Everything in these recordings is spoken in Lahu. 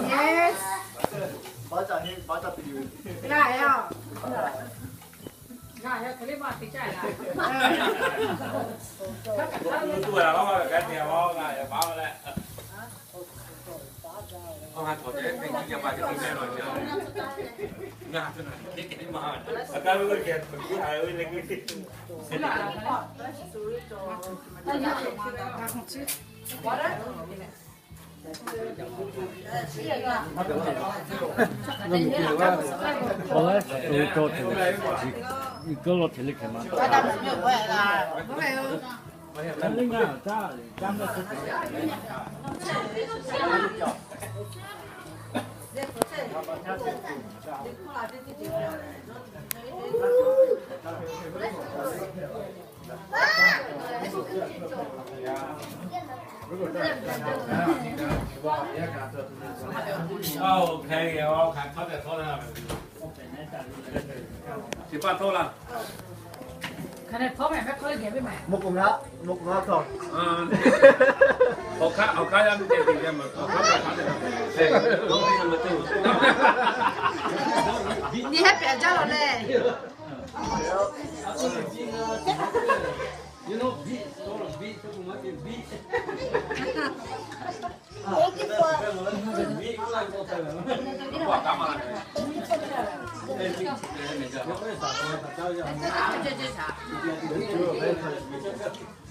Yes. Ngā yaˇ. Ngā yaˇ hk'e le maˇ te caˇ la. Mvuhˇ k'o ngaˇ, mvuhˇ k'o ngaˇ htawˇ. Awˬ hk'aˇ, awˬ hk'aˇ yaˇ miˇ te te yaˇ ma, awˬ hk'aˇ, awˬ hk'aˇ te te. Nyi haˉ pehꞈ jaˇ lawˬ leh.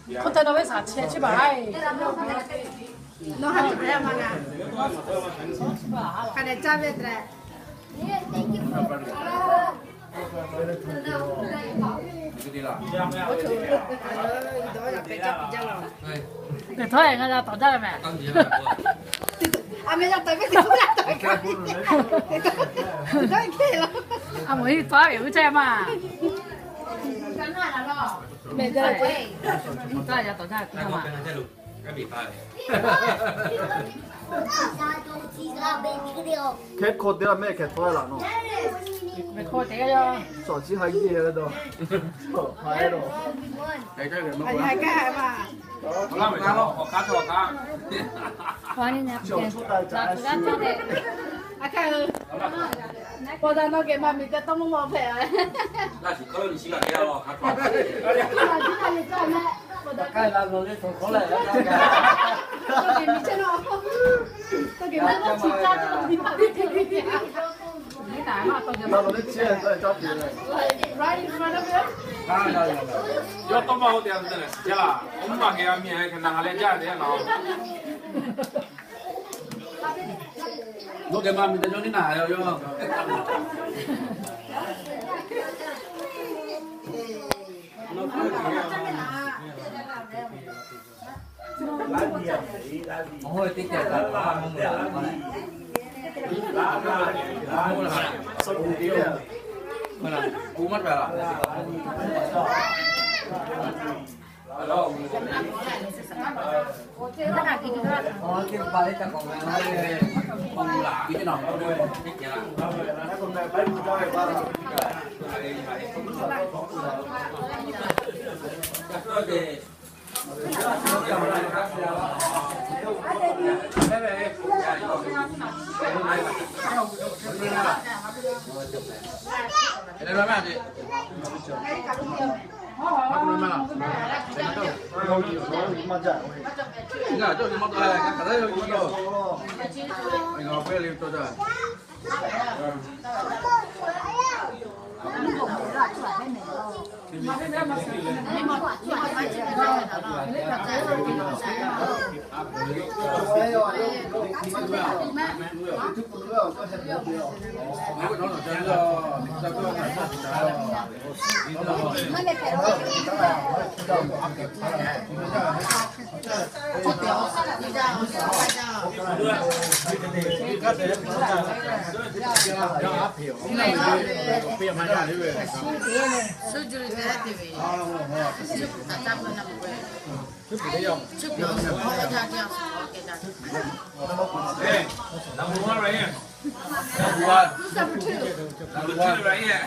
Hk'e te nawˬ ve shaˍ chi chi baˬ haiˬ. Nawˬ ha tuˬ hpehꞈ ma ngaˬ. Hk'a dehꞈ caˇ ve tehꞈ. Teˇ htawˇ ngaˬ yaˇ tawˍ jaˇ ve mehˬ. A meh yaˇ tawˍ ve teˇ htawˇ yaˇ tawˍ ve. A moˍ hiˆ tawˍ ve uˉ caˇ ma. Mehˬ jaˇ ve, uˉ caˇ yaˇ tawˍ jaˇ ve teˇ htawˇ ma. Hkehˉ hkawˇ te laˇ mehˆ hkehˉ tawˆ laˬ nawˬ. Hkawˇ te yaˇ. Shawˍ chiˉ ha yiˇ e dawˇ. Shawˍ ha e dawˇ. Hk'e hk'e ma. Awˬ hk'aˇ htaˇ awˬ hk'aˇ. Aˬ hk'aˇ hui. Pawˬ daꞈ nawˬ geh maˇ miˬ te tawˇ mvuhˇ mawˬ hpehꞈ. Laˇ shiˍ hk'aˇ lo nyi shiˍ g'a te a law hk'a htaꞈ. Kaˇ la lo le htoꞈ hk'aw leh. Tawˇ geh miˬ chehˇ nawˬ. Tawˇ geh maˇ tawˇ chi caˇ tawˇ geh maˇ te. Right in front of you. Yawˇ tawˇ maˇ k'oˆ te a te leh shiˍ jaˇ laˇ. Oˇ maˇ geh a miˬ haiˬ hk'e na g'a leh jaˇ te a law. Nawˬ geh maˇ miˬ te jawˇ niˉ naˬ yoˬ yoˬ. Number one right here. Number one. Number two right here.